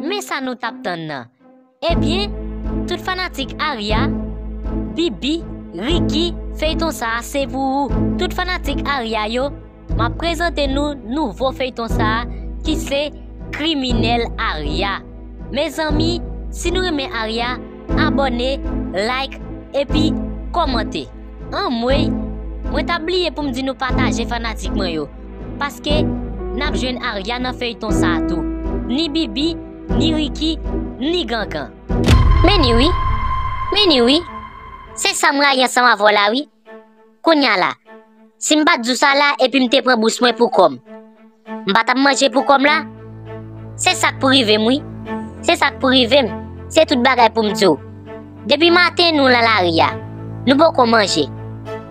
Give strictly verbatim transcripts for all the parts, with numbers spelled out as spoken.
Men sa nou t ap tann nan. Ebyen, tout fanatik Aria, Bibi, Ricky, feyton sa a se pou ou. Tout fanatik Aria yo, m ap prezante nou nouvo feyton sa a ki se Kriminèl Aria. Mezanmi, si nou renmen Aria, abòne, like, epi kòmante. Anmwey, mwen t ap bliye pou m di nou pataje fanatik mwen yo, paske n ap jwenn Aria nan feyton sa a tou. Ni Bibi, ni Ricky, ni Gangan. Men ni wi, men ni wi, se sa m rayi ansanm avè w la wi. Kounye a la, si m pa t di w sa la epi m te pran bous mwen pou kò m, m pa t ap manje pou kò m la? Se sa k pou rive m wi. Se sa k pou rive m. Se tout bagay pou m di w. Depi maten nou nan lari a, nou poko manje.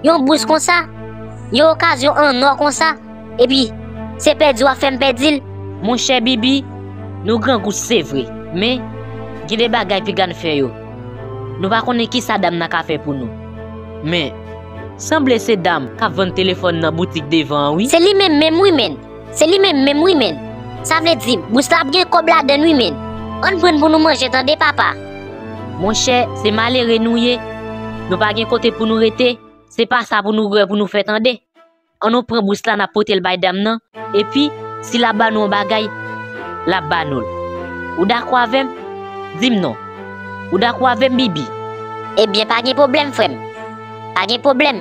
Yon bous konsa, yon okazyon an nò konsa, epi se pèdi w ap fè m pèdi l. Monchè Bibi, nou grangou se vre, men gen de bagay piga n fè yo. Nou pa konnen kisa dam nan ka fè pou nou. Men, sanble se dam k ap vann telefòn nan boutik devan an wi. Se li menm menm wi menn. Se li menm menm wi menn. Sa vle di, bous la ap gen kòb ladann wi menn. Ann pran n pou nou manje tande papa. Monchè, se malere nou ye. Nou pa gen kote pou nou rete. Se pa sa pou nou wè pou nou fè tande. Ann nou pran bous la n ap pote l bay dam nan. Epi, si l ap ba nou yon bagay, l ap ba nou l. Ou dakò avè m? Di m non. Ou dakò avè m, Bibi? Ebyen, pa gen pwoblèm, frè m. Pa gen pwoblèm.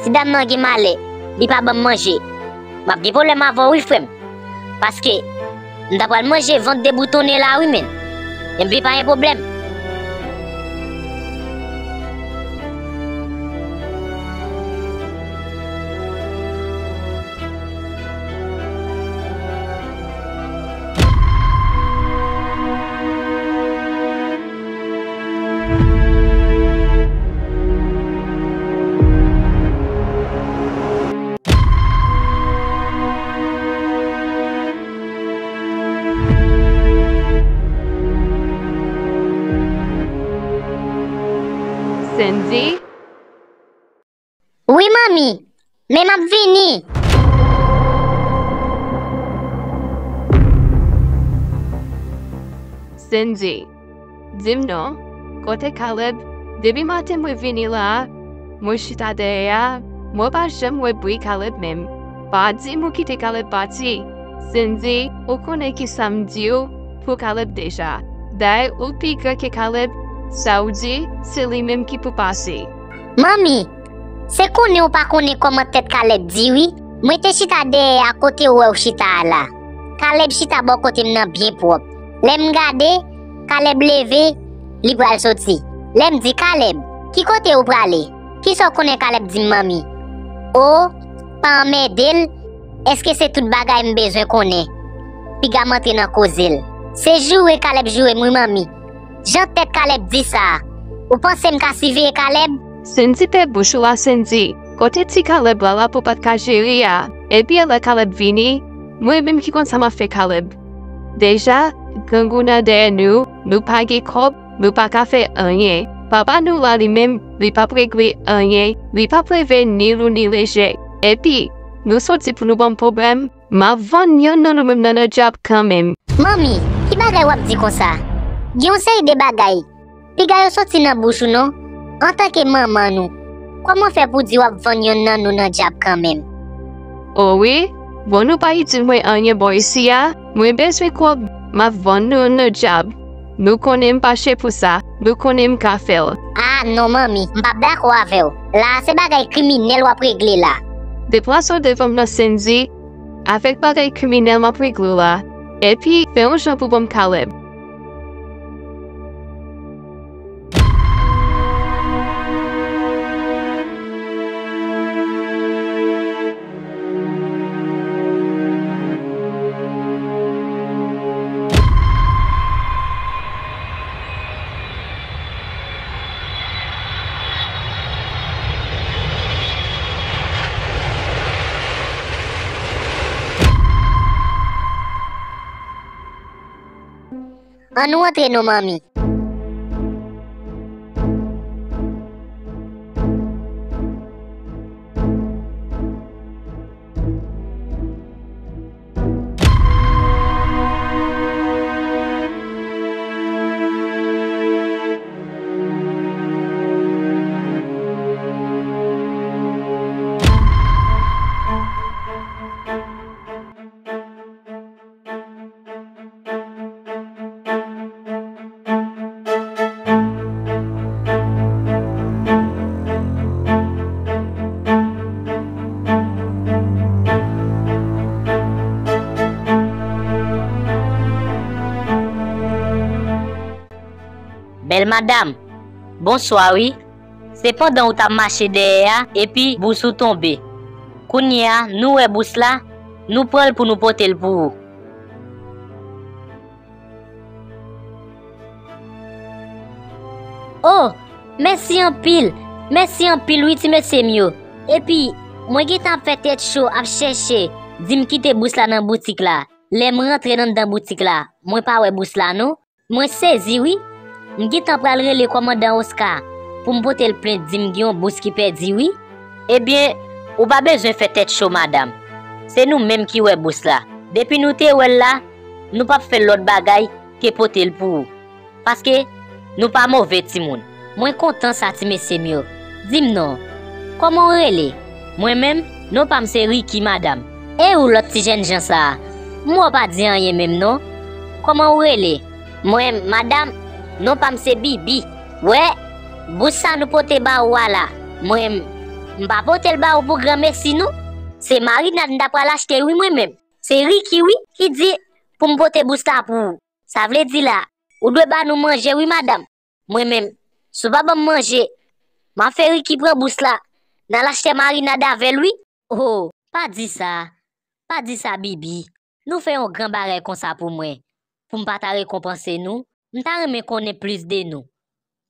Si dam nan gen malè, li pa ban m manje, m ap gen pwoblèm avè w wi, frè m. Paske, m ta pral manje vant deboutonnen la wi, menn. Ebyen, pa gen pwoblèm. Sendy? Wi, manmi, men m ap vini. Sendy, di m non, kote Caleb? Depi maten mwen vini la a, mwen chita dèyè a, mwen pa janm wè bri Caleb menm. Pa di m ou kite Caleb pati. Sendy, ou konnen kisa m di w pou Caleb deja. Dayè, ou pi gran ke Caleb, sa w di, se li menm ki pou pase. Manmi, se konnen ou pa konnen kòman tèt Caleb di wi. Mwen te chita dèyè a kote ou wè w chita a la. Caleb chita bò kote m nan byen pwòp. Lè m gade, Caleb leve, li pral soti. Lè m di, Caleb, ki kote ou prale? Kisa w konnen Caleb di m, manmi? O, pa anmède l, èske se tout bagay m bezwen konnen? Piga m antre nan koze l. Se joure Caleb joure m wi, manmi. Jan tèt Caleb di sa a, ou panse m ka siveye Caleb? Sendy, pè bouch ou la, Sendy. Kote ti Caleb la la pou pa t ka jere a? Epi lè Caleb vini, mwen menm ki konn sa m ap fè Caleb. Deja, grangou nan dèyè nou, nou pa gen kòb, nou pa ka fè anyen. Papa nou la li menm, li p ap regle anyen, li p ap leve ni lou ni lejè. Epi, nou soti pou nou ban m pwoblèm, m ap vann yonn nan nou menm nan nan dyab kanmenm. Manmi, ki bagay w ap di konsa? Gen yon seri de bagay, piga yo soti nan bouch ou non. Antanke manman nou, kòman fè pou di w ap vann yonn nan nou nan dyab kanmenm? O wi, bon nou pa itil mwen anyen bò isi a, mwen bezwen kòb, m ap vann nou nan dyab. Nou konnen m pa chen pou sa, nou konnen m ka fè l. A non, manmi, m p ap dakò avè w. La a se bagay kriminèl w ap regle la. Deplase w devan m nan, Sendy. Avèk bagay kriminèl m ap regle w la. Epi, fè yon jan pou ban m Caleb. Ann nou antre non, manmi. Bèl madanm, bonswa wi. Se pandan w t ap mache dèyè a, epi bous ou tonbe. Kounye a, nou wè bous la, nou pran l pou nou pote l pou ou. Oh, mèsi anpil. Mèsi anpil wi, ti mesye m yo. Epi, mwen gentan ap fè tèt cho ap chèche di m kite bous la nan boutik la. Lè m rantre nan anndan boutik la, mwen pa wè bous la non. Mwen sezi wi. M gentan pral rele kòmandan Oscar pou m pote l plent, di m gen yon bous ki pèdi wi. Ebyen, ou pa bezwen fè tèt cho, madanm. Se nou menm ki wè bous la. Depi nou te wè l la, nou p ap fè lòt bagay ke pote l pou ou. Paske nou pa move timoun. Mwen kontan sa, ti mesye m yo. Di m non, kòman w rele? Mwen menm, non pa m se Ricky, madanm. E ou lòt ti jènjan sa a? M wè w pa di anyen menm non. Kòman ou rele? Mwen, madanm, non pa m se Bibi. Wè, bous sa nou pote ba ou a la. Mwen, m pa pote l ba ou pou granmesi non. Se marinad m ta pral achte wi mwen menm. Se Ricky wi ki di pou m pote bous la pou ou. Sa vle di la, ou dwe ba nou manje wi madanm. Mwen menm, si w pa ban m manje, m ap fè Ricky pran bous la, n al achte marinad avè l wi. Oh, pa di sa, pa di sa Bibi. Nou fè yon gran bagay konsa pou mwen, pou m pa ta rekonpanse nou. M ta renmen konnen plis de nou.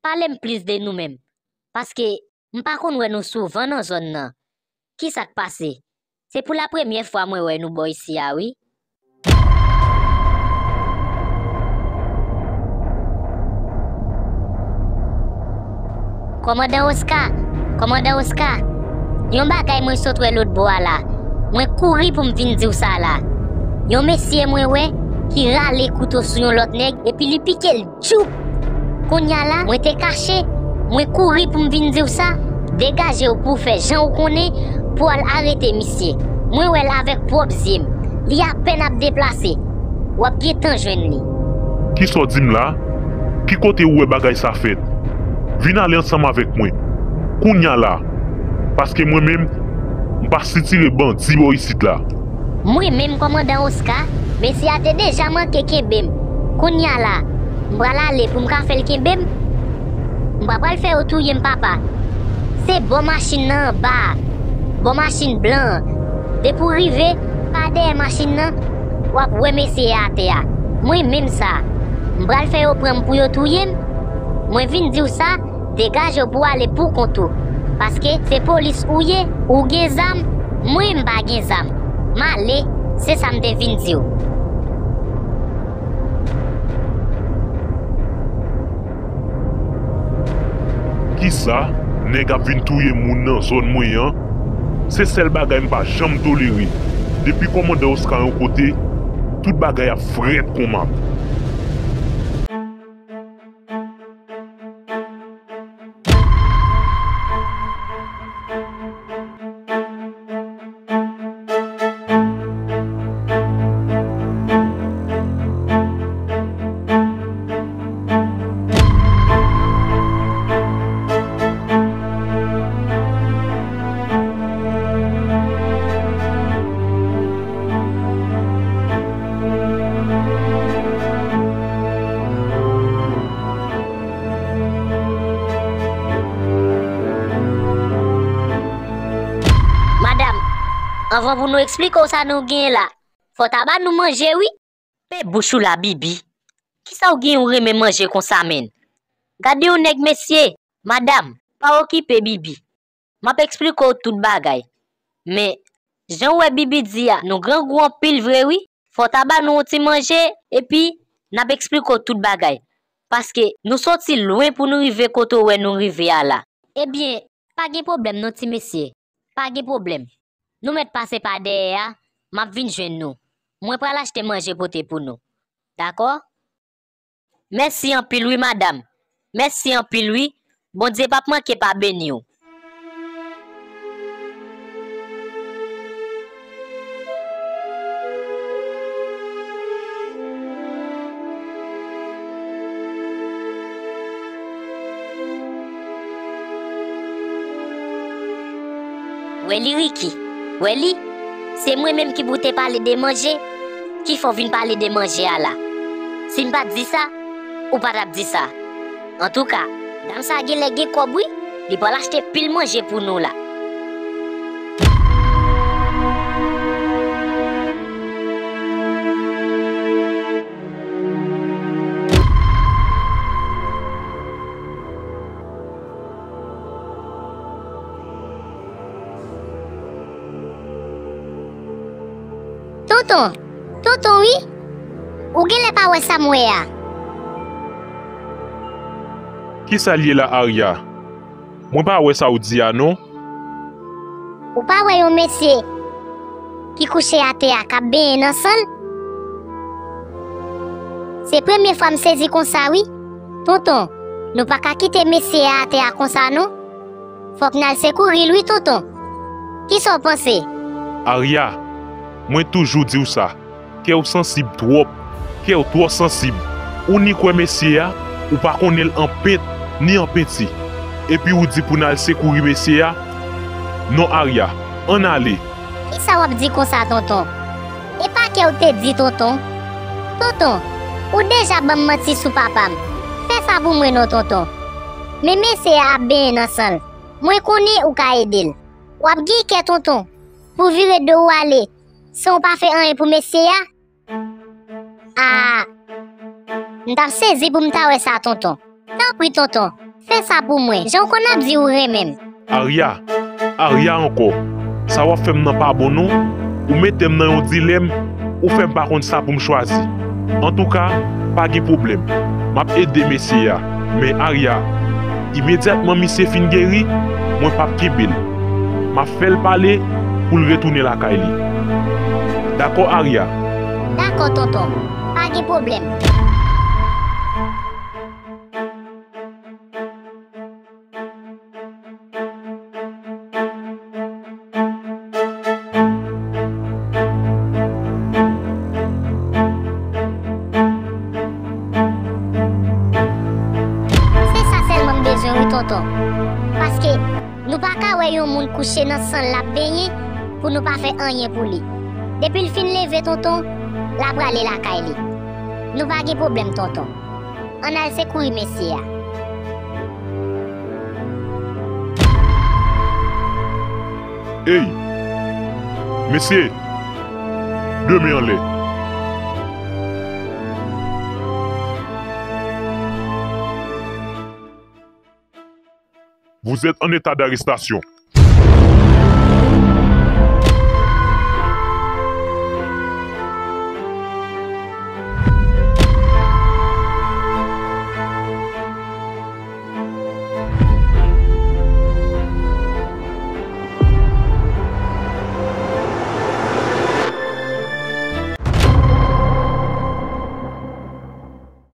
Pale m plis de nou menm. Paske m pa konn wè nou souvan nan zòn nan. Kisa k pase? Se pou lapremyè fwa mwen wè nou bò isi a wi. Kòmandan Oscar! Kòmandan Oscar! Yon bagay mwen sot wè lòt bò a la. Mwen kouri pou m vin di w sa la. Yon mesye mwen wè ki rale kouto sou yon lòt nèg epi li pike l djoup. Kounye a la, mwen te kache, mwen kouri pou m vin di w sa. Degaje w pou w fè jan w konnen pou w al arete misye. Mwen wè l avèk pwòp zye m. Li apèn ap deplase. W ap gentan jwenn li. Kisa w di m la? Ki kote ou wè bagay sa fèt? Vin ale ansanm avèk mwen kounye a la, paske mwen menm, m pa sitire bandi bò isit la. Mwen menm, kòmandan Oscar, mesye a te deja manke kenbe m. Kounye a la, m pral ale pou m ka fè l kenbe m? M pa pral fè yo touye m, papa. Se bò machin nan anba a, bò machin blan an. Depi w rive pa dèyè machin nan, w ap wè mesye a atè a. Mwen menm sa, m pral fè yo pran m pou yo touye m? Mwen vin di w sa, degaje w pou w ale pou kont ou. Paske se polis ou ye, ou gen zam, mwen m pa gen zam. M ale, se sa m te vin di w. Kisa? Nèg ap vin touye moun nan zòn mwen an? Se sèl bagay m pa janm tolere. Depi kòmandan Oscar yon kote, tout bagay ap frèt kon mab. Madanm, anvan pou nou eksplike w sa nou genyen la, fò w ta ba nou manje wi. Pe bouch ou la, Bibi. Kisa w genyen w renmen manje konsa menm? Gade yon nèg mesye. Madanm, pa okipe Bibi. M ap eksplike w tout bagay. Men, jan w wè Bibi di a, nou grangou anpil vre wi. Fò w ta ba nou yon ti manje, epi n ap eksplike w tout bagay. Paske nou soti lwen pou nou rive kote w wè nou rive a la. Ebyen, pa gen pwoblèm non ti mesye. Pa gen pwoblèm. Nou mèt pase pa dèyè a, m ap vin jwenn nou. Mwen pral achte manje pote pou nou. Dakò? Mèsi anpil wi madanm. Mèsi anpil wi. Bondye p ap manke pa beni w. Wè li Ricky, wè li, se mwen menm ki pou te pale de manje, ki fè w vin pale de manje a la. Si m pa t di sa, ou pa t ap di sa. Antouka, dam sa genlè gen kòb wi, li pral achte pil manje pou nou la. Tonton, tonton wi, ou genlè pa wè sa m wè a. Kisa l ye la, Arya? Mwen pa wè sa w di a non. Ou pa wè yon mesye ki kouche atè a k ap benyen nan san l? Se premye fwa m sezi konsa wi. Tonton, nou pa ka kite mesye a atè a konsa non. Fòk n al sekouri l wi, tonton. Kisa w panse? Arya, mwen toujou di w sa. Kè w sansib twòp. Kè w twò sansib. Ou ni kwè mesye a, ou pa konnen l an pent, ni an penti. Epi ou di pou n al sekouri mesye a? Non, Arya, ann ale. Kisa w ap di konsa, tonton? E pa kè w te di, tonton? Tonton, ou deja ban m manti sou papa m. Fè sa pou mwen non, tonton. Men mesye a ap benyen nan san l. Mwen konnen ou ka ede l. W ap gen kè, tonton, pou w vire do w ale san w pa fè anyen pou mesye a? A, m t ap sezi pou m ta wè sa, tonton. Tanpri, tonton, fè sa pou mwen, jan w konn ap di ou renmen m. Arya, Arya ankò, sa w ap fè m nan pa bon non. Ou mete m nan yon dilèm, ou fè m pa konn sa pou m chwazi. Antouka, pa gen pwoblèm, m ap ede mesye a. Men Arya, imedyatman misye fin geri, mwen p ap kenbe l. M ap fè l pale pou l retounen lakay li. Dakò, Arya? Dakò, tonton. Pa gen pwoblèm. Se sa sèlman m bezwen wi, tonton. Paske nou pa ka wè yon moun kouche nan san l ap benyen pou nou pa fè anyen pou li. Depi l fin leve, tonton, l a prale lakay li. Nou pa gen pwoblèm, tonton. Ann al sekouri mesye a. Ey! Mesye! De men anlè! Vous êtes en état d'arrestation.